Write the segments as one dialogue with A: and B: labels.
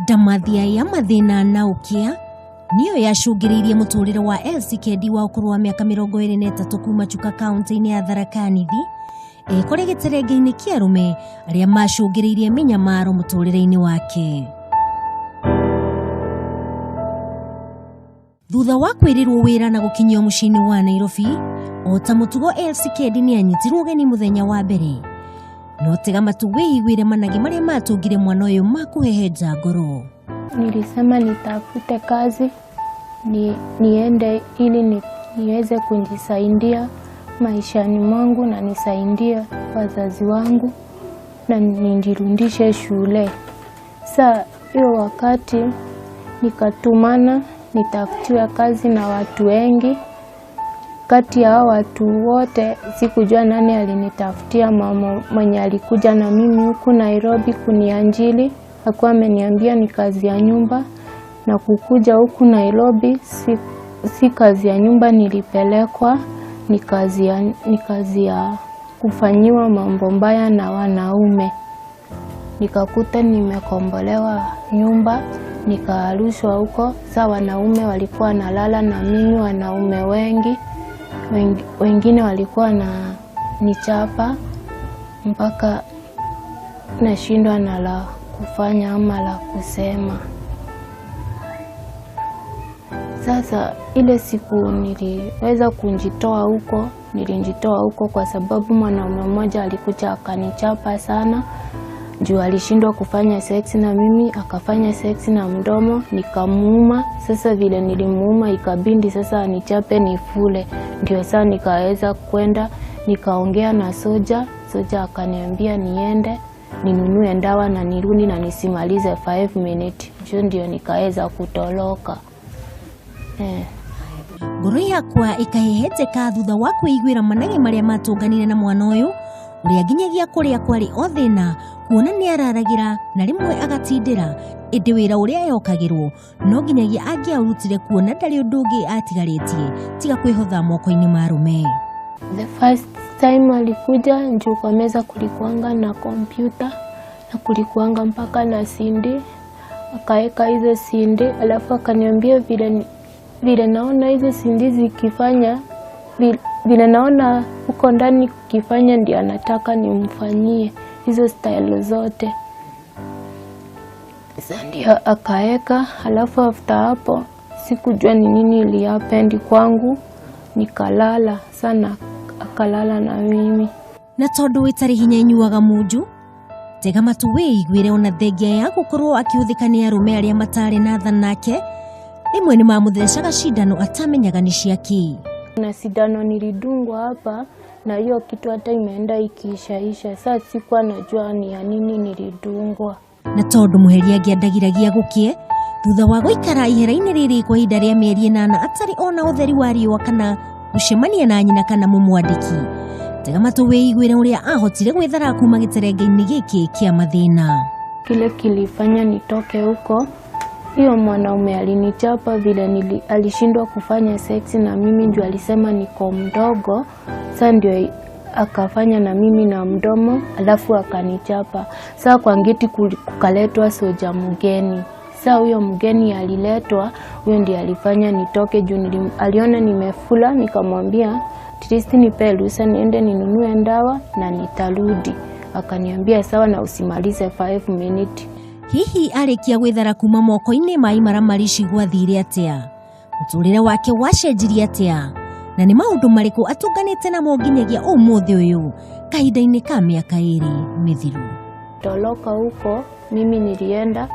A: Ndamathia ya mathĩna na ũkĩa niyo yacũngĩrĩirie mũtũrĩre wa Elsie Kendi wa ũkũrũ wa mĩaka 23 kuma Chuka kaunti-inĩ ya Tharaka Nithi ĩkore gĩterenge-inĩ kĩa arũme arĩa macũngĩrĩirie mĩnyamaro mũtũrĩre-inĩ wake. Thutha wa kwĩrĩrwo wĩra na gũkinyio mũciĩ-inĩ wa Nairobi, o ta mũtugo Elsie Kendi nĩanyitirwo ũgeni mũthenya wa mbere. No tega matũ wĩiguĩre managĩ marĩa matũngire mwana ũyũ makũhehenja ngoro.
B: Nilisema nitafute kazi niende ili niweze kujisaidia maishani mwangu na nisaidie wazazi wangu na nijirudishe shule. Sa hiyo wakati nikatumana nitafutiwe kazi na watu wengi. Kati ya watu wote sikujua nani alinitafutia. Mama mwenye alikuja na mimi huku Nairobi kunianjili hakuwa ameniambia ni kazi ya nyumba, na kukuja huku Nairobi si kazi ya nyumba nilipelekwa, ni kazi ya kufanyiwa mambo mbaya na wanaume. Nikakuta nimekombolewa nyumba, nikarushwa huko. Sa wanaume walikuwa nalala na mimi, wanaume wengi, wengine walikuwa na nichapa mpaka nashindwa na la kufanya ama la kusema. Sasa ile siku niliweza kujitoa huko, nilijitoa huko kwa sababu mwanaume mmoja alikuja akanichapa sana. Juu alishindwa kufanya sex na mimi, akafanya sex na mdomo, nikamuuma. Sasa vile nilimuuma ikabindi sasa anichape nifule. Ndio sasa nikaweza kwenda nikaongea na soja. Soja akaniambia niende ninunue ndawa na nirudi na nisimalize 5 minutes. Ndio nikaweza kutoroka.
A: Ngoro yakwa ĩkahehenjeka thutha wa kwĩiguĩra managĩ marĩa matũnganire na mwana ũyũ ũrĩa nginyagia kũrĩa kwarĩ o thĩna kuona nĩ araragĩra na rĩmwe agatindĩra, ĩndĩ wĩra ũrĩa ehokagĩrwo no nginyagia angĩaũrutire kuona ndarĩ ũndũ ũngĩ atigarĩtie tiga kwĩhotha moko-inĩ ma arũme.
B: The first time alikuja juu kwa meza kulikuanga na kompyuta na kulikuanga mpaka na CD. Akaeka hizo CD alafu akaniambia vile naona hizo CD zikifanya, vile naona huko ndani kifanya ndio anataka nimfanyie hizo style zote. Sasa ndio akaeka. Alafu after hapo sikujua ni nini ilihappen kwangu, nikalala sana, akalala na mimi.
A: Na tondu wĩtarĩ hinya inyuaga munju, tega matũ wĩiguĩre ona thengia ya gũkorwo akĩhũthĩka nĩ arũme arĩa matarĩ na tha nake, rĩmwe nĩ mamũthecaga cindano atamenyaga nĩ cia kĩ.
B: Na sindano nilidungwa hapa na hiyo kitu hata imeenda ikiishaisha. Sasa sikuwa najua ni ya nini nilidungwa.
A: Na tondu mũheria angĩandagiragia gũkĩe thutha wa gũikara ihera-inĩ rĩrĩ kwa ihinda rĩa mĩeri 8 atarĩ ona ũtheri wa riũa kana gũcemania na nyina kana mũmwandĩki. Tega matũ wĩiguĩre ũrĩa ahotire gwĩthara kuma gĩterenge-inĩ gĩkĩ kĩa mathĩna.
B: Kile kilifanya nitoke huko, hiyo mwanaume alinichapa vile alishindwa kufanya sex na mimi juu alisema niko mdogo. Sasa ndio akafanya na mimi na mdomo alafu akanichapa. Sasa kwa ngeti kukaletwa soja mgeni. Sasa huyo mgeni aliletwa, huyo ndiye alifanya nitoke juu aliona nimefula. Nikamwambia at least nipe ruhusa niende ninunue ndawa na nitarudi. Akaniambia sawa na usimalize 5 minutes.
A: Hihi arĩkia gwĩthara kuma moko-inĩ ma imaramari gwathire atĩa? Mũtũrĩre wake wacenjirie atĩa? Na nĩ maũndũ marĩkũ atũnganĩte namo nginyagia ũmũthĩ ũyũ kahinda-inĩ ka mĩaka 2 mĩthiru?
B: Toloka huko mimi nilienda,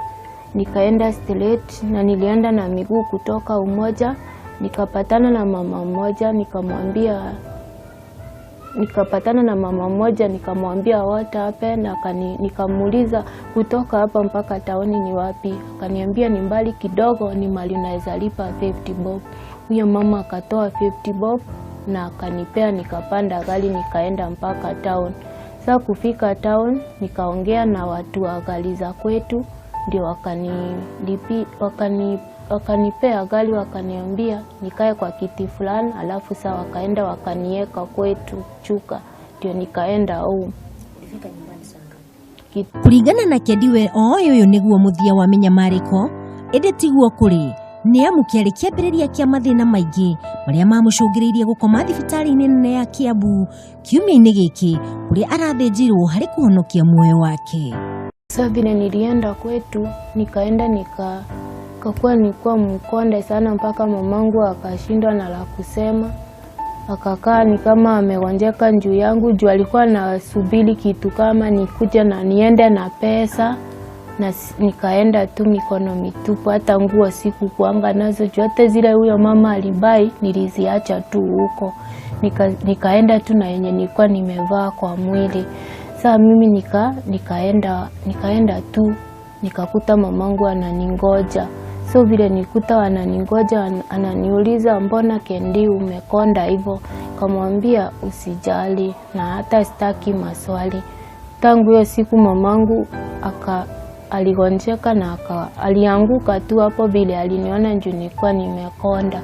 B: nikaenda straight na nilienda na miguu kutoka Umoja. Nikapatana na mama mmoja nikamwambia what happened, nikamuuliza kutoka hapa mpaka taoni ni wapi. Akaniambia ni mbali kidogo, ni mali naweza lipa 50 bob. Huyo mama akatoa 50 bob na akanipea, nikapanda gari nikaenda mpaka town. Sasa kufika town nikaongea na watu wa gari za kwetu, ndio wakanipea gari, wakaniambia nikae kwa kiti fulani, alafu sasa wakaenda wakanieka kwetu Chuka, ndio nikaenda home.
A: Ulifika nyumbani saa ngapi?
B: kitu.
A: Kũringana na Kendi we oĩ ũyũ nĩguo mũthia wa mĩnyamarĩko, ĩndĩ tiguo kũrĩ, nĩ amu kĩarĩ kĩambĩrĩria kĩa mathĩna maingĩ marĩa mamũcũngĩrĩirie gũkoma thibitarĩ-inĩ nene ya Kiambu kiumia-inĩ gĩkĩ, kũrĩa arathĩnjirwo harĩ kũhonokia muoyo wake.
B: Sasa vile nilienda kwetu, nikaenda kakuwa nilikuwa mkonde sana mpaka mamangu akashindwa na la kusema, akakaa ni kama amegonjeka juu yangu, juu alikuwa nasubiri kitu kama nikuja na niende na pesa na nikaenda tu mikono mitupu, hata nguo sikukuanga nazo juu hata zile huyo mama alibai niliziacha tu huko. Nikaenda tu na yenye nilikuwa nimevaa kwa mwili. Sasa mimi nikaenda tu nikakuta mamangu ananingoja. So vile nikuta ananingoja, ananiuliza mbona Kendi umekonda hivyo? Kamwambia usijali na hata sitaki maswali. Tangu hiyo siku mamangu aligonjeka na alianguka tu hapo vile aliniona juu nilikuwa nimekonda.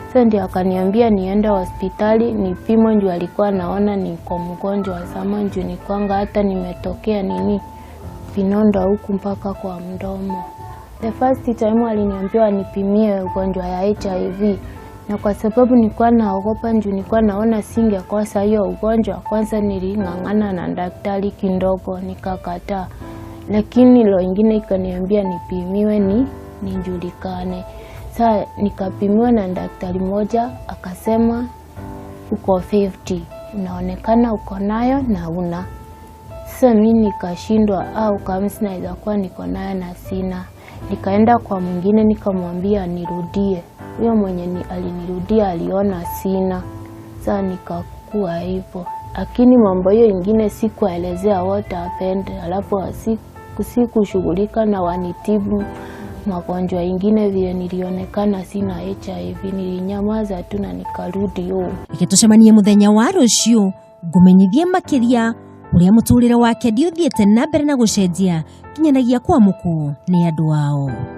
B: Sasa ndio akaniambia niende hospitali nipimwe juu alikuwa anaona niko mgonjwa sana, juu nikuanga hata nimetokea nini vinonda huku mpaka kwa mdomo. The first time aliniambia nipimie ugonjwa ya HIV, na kwa sababu nilikuwa naogopa juu nilikuwa naona singekosa hiyo ugonjwa, kwanza niling'ang'ana na daktari kidogo nikakataa. Lakini lo ingine ikaniambia nipimiwe nijulikane. Sasa nikapimiwa na daktari mmoja akasema uko 50, unaonekana uko nayo na una. Sasa mimi nikashindwa, au kama sinaweza kuwa niko nayo na sina. Nikaenda kwa mwingine nikamwambia nirudie. Huyo mwenye alinirudia aliona sina. Sasa nikakuwa hivyo. Lakini mambo hiyo ingine sikuelezea what happened, alafu sikushughulika na wanitibu magonjwa ingine vile nilionekana sina HIV, nilinyamaza tu na nikarudi home.
A: Reke tũcemanie mũthenya wa rũciũ ngũmenyithie makĩria ũrĩa mũtũrĩre wake ndiũthiĩte na mbere na gũcenjia nginyanagia kwamũkwo nĩ andũ ao.